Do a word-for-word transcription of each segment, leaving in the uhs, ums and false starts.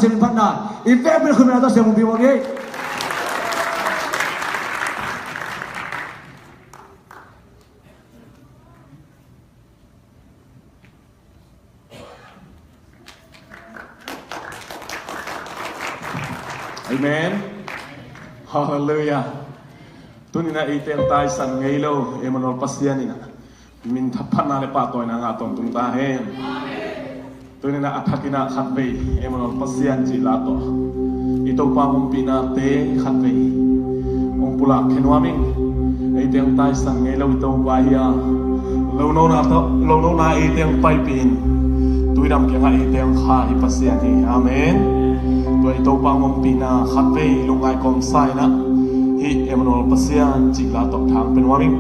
Pasian phatna i vekpi-in a khut beng a tawh siam hong pia mawk hi. Amen. Halleluiah. Tuni-in ah eite hong taisan ngei lo Emmanuel Pasian in ah minthanna le pahtawina ngah tawntung ta hen. Tuni-in ah a thakin ah khatvei Emmanuel Pasian cih la tawh i Topa hong ompihnate khatvei hong pulak khe nuam ing. Eite hong taisan ngei lo i Topa hi a, lo nona tawh, lo nona eite hong paipih in, tuidam kiangah eite hong kha i Pasian hi. Amen. Tua i Topa hong ompihna khatvei lungngai kawmsa in ah hih Emmanuel Pasian cih la tawh tha hong pia nuam ing.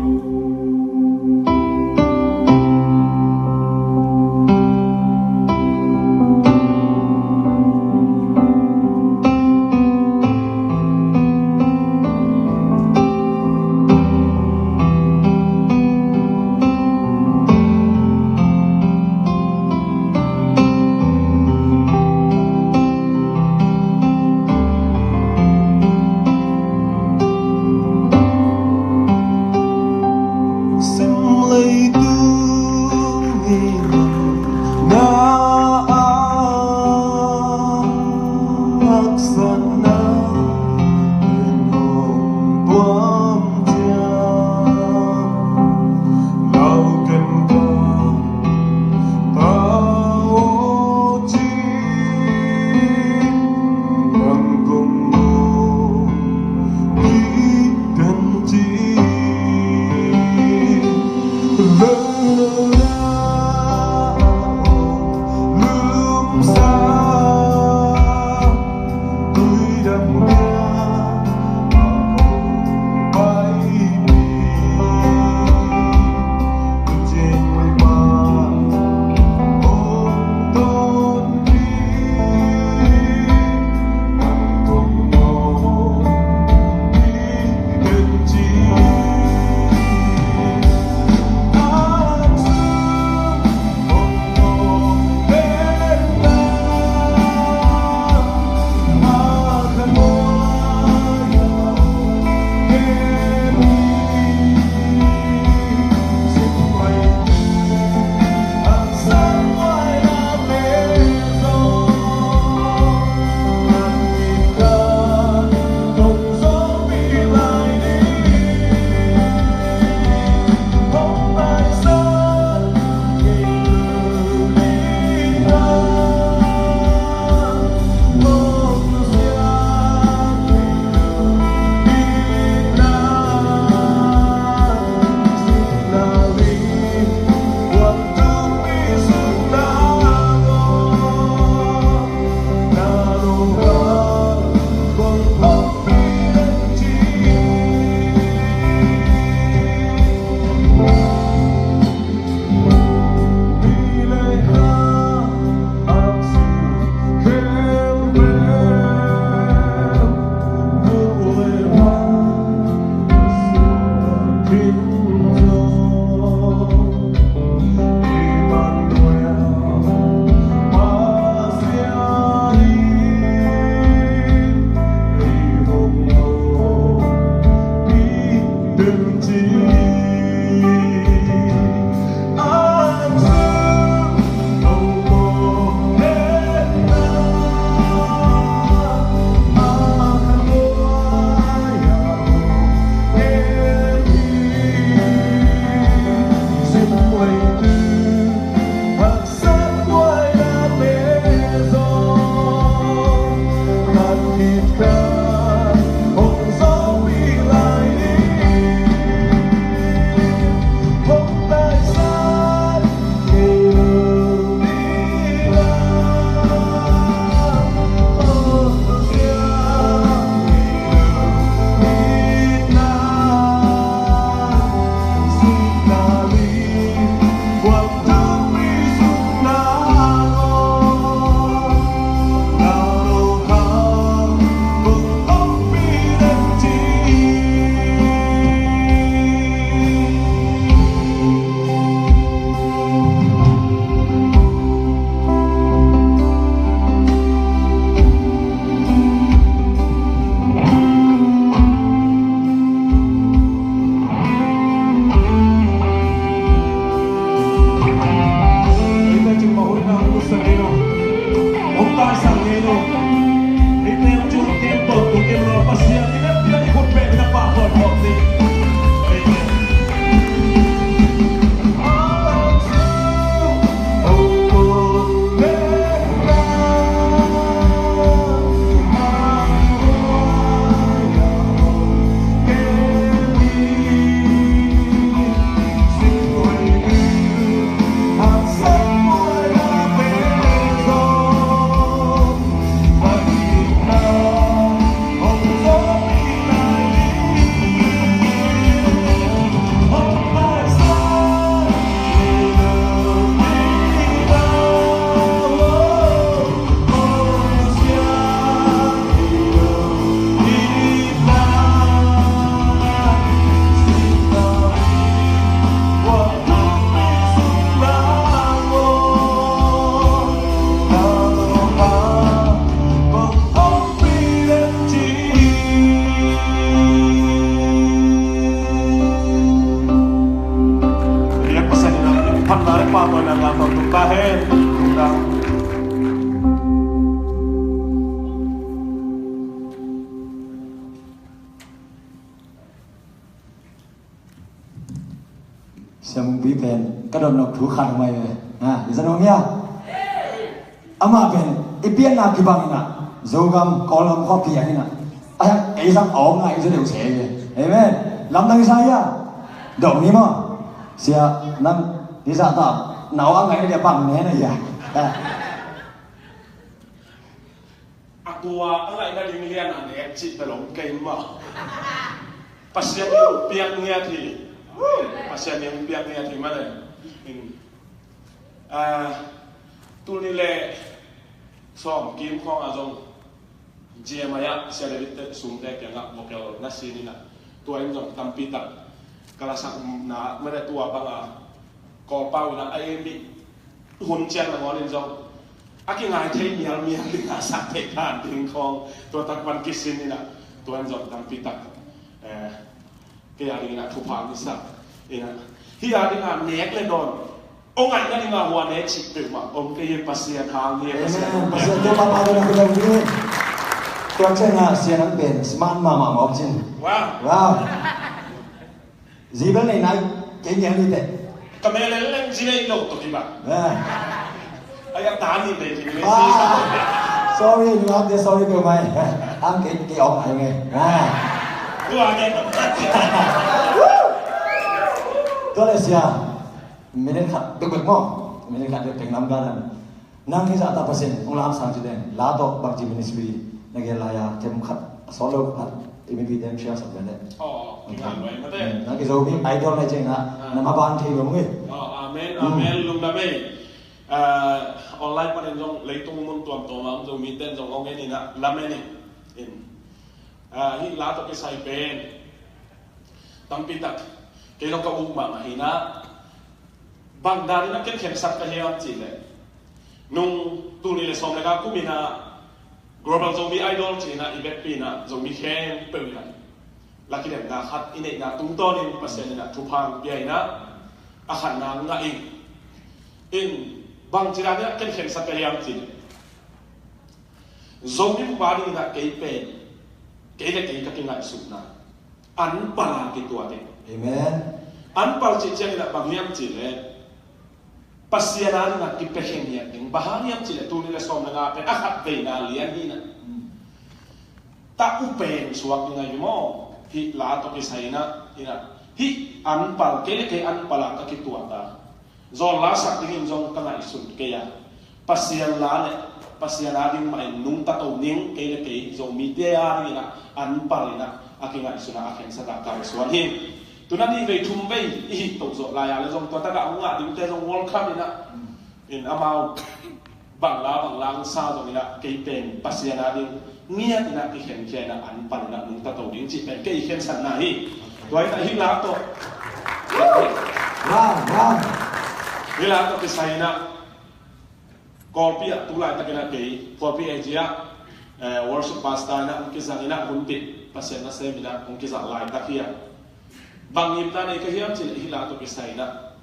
Sia Mungpi pen ka dot nop thu khat hong mai ve. Ha, i zat nong hia? Amah pen i pianna kibang inah, Zogam, Kawlgam khua piang inah, a hiang ei zang awng ngai i zat deuh se ve. Amen. Lamdang i sa hia? Dong ni maw? Sia, nang i zah ta, na awng a ngai na dia bang ne na hia? Ha. A tua a ngaihna ding lian a nek cih bel om kei mah. Pasian in hong piak ngiat hi. Pasian in hong piak ngiat hi mah le. In, ah, tul nih le sawm kim khawng ah zong G M I ah Sia David te sungte kiangah vocal na sin inah, tua in zong tampi tak ka lasakna mah le tua bang a Kawlpau inah a ei mi hun ciang nangawn in zong a kingai thei mialmial ding a sak theih dan ding khawng tua tak pan kisin inah, tua in zong tampi tak, eh, kei a ding inah thupha i sak inah, hih a ding a nek le dawn, aw ngaihna ding a hua ne cih peuhmah om kei hi. Pasian hang hi. Pasian hang. Amen. Pasian tua papa tua na kudau hi. Tua ciang a Sia nang pen smart mahmah mawk cin. Wow. Wow. Zi bel nei nai, kei ngial ni teh. Ka mel leng zi nei lo to ki ba. Ah. Ai a ta ni bei ki ni. Ah. Sorry, lu am dia sorry peuhmah. Ang kei, kei awng ai nge. Ah. Tua nge. Tua le Sia. Minute khat bekbek maw. Minute khat bekbek nam ka dan. Nang kei zah ta Pasian hong lamsang ci teng, la tawh bangci ministry na gel lai-a, them khat a sawt lo khat i mipite hong share sak ve leh. Aw, kinga luai mate. Nang kei Zomi Idol na hi ciangin ah, na maban thei lo hi. Aw, amen, amen, lungdam ei. Ah, online panin zong leitung mun tuamtuam ah Zomite in zong hong en in ah, lamen in. In. Ah, hih la tawh kisai pen tampi tak kei zong ka uk mahmah hi nah. Bang dan in a ken khensat ka hiam cih leh, nung tul nih le sawm le nga kum in a Global Zomi Idol ci in a i vekpi in a Zomi khempeuh in a la kidemna khat i neihna tungtawn in Pasian in a thupha hong pia in a, a khatna ngah in. In bangci dan in a ken khensat ka hiam cih leh, Zomi bup a ding in a kei pen, kei le kei ka kingaihsutna, an pal a kituat in. Amen. An pal cih ciangin a bang hiam cih leh, Pasian a ding a kipia khen hiam ding. Bang hang hiam cih leh tul nih le sawm le nga pen a khat veina lian hi in a. Hmm. Ta u pen suak ding ahi maw. Hih la tawh kisai in a, in a. Hih an pal, kei le kei an pal a ka kituat a. Zawn la sak dingin zong ka ngaihsun kei a, Pasian la le Pasian a ding mah in nungta to ning, kei le kei Zomite a dingin a an pal in a, a kingaihsun a, a khensat a kalsuan hi. Tuna nih vei thum vei i hih toh zawh lai a le zong tua takah hong ngah dingte zong welcome in a, in amau bang la bang la hong sa zong in a, kei pen Pasian a ding ngiat in a kikhenkhia in a, an pal in a nungta to ding cih pen kei khensatna hi. Tua in a hih la tawh, wow, wow, hih la tawh kisai in a, Kawlpi ah tu laitak in a kei Kawlpi A G ah, eh, worship pastor in a hong kizang in a, hunpih Pasian nasem in a hong kizang laitak hi a. Bang ngimna nei ka hiam cih leh hih la tawh kisai in a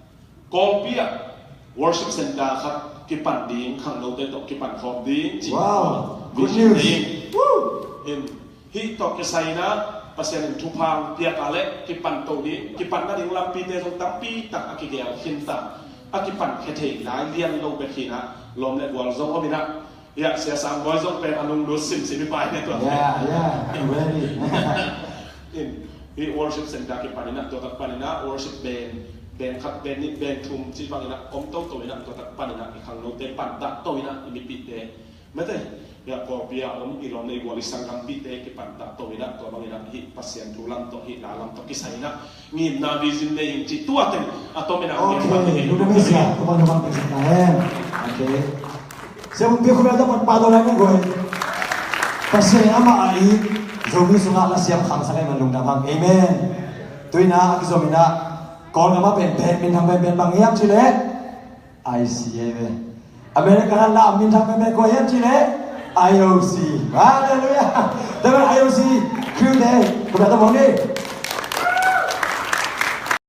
Kawlpi ah worship center khat kipan ding, khangnote tawh kipan khawm ding cih. Wow, good news. Vision ding. Woo! In, hih tawh kisai in a Pasian in thupha hong piak a le kipan to ding, kipan nading lampite zong tampi tak a kigel khin ta. A kipan khia thei lai lian lo bek hi in a, lawm le gual zong om in a. Ya, Sia Sang Bawi zong pen a lunglut simsim hi pai ne tua. Yeah, yeah, I'm ready. In, hih worship center kipan in a, tua tak pan in a, worship band, band khat, band nih, band thum, ci bang in a, om toto in a, tua tak pan in a, i khangnote pan dah to in a, i mipite. Mate, ya, Kawlpi a om, i lawm le i gual, i sanggampite kipan dah to in a, tua bang in a, hih Pasian thu lam tawh, hih la lam tawh kisai in a, ngimna vision nei ing cih tua teng a tom in a. Okay, lungdam ei Sia, tua bang tua bang teng sak ta hen. Okay. Sia Mungpi khut beng tawh pan pahtawi lai mah guai. Pasian in amah a it Zomi sungah lasiam khangsak ahih man lungdam hang. Amen. Tu in a, a kizom in a, Kawlgam ah pen band minthang pen, pen bang hiam cih leh I C A ve. America ah la minthang pen pen kua hiam cih leh I O C. Hallelujah. Tua pen I O C crew te khut beng tawh mawk ni.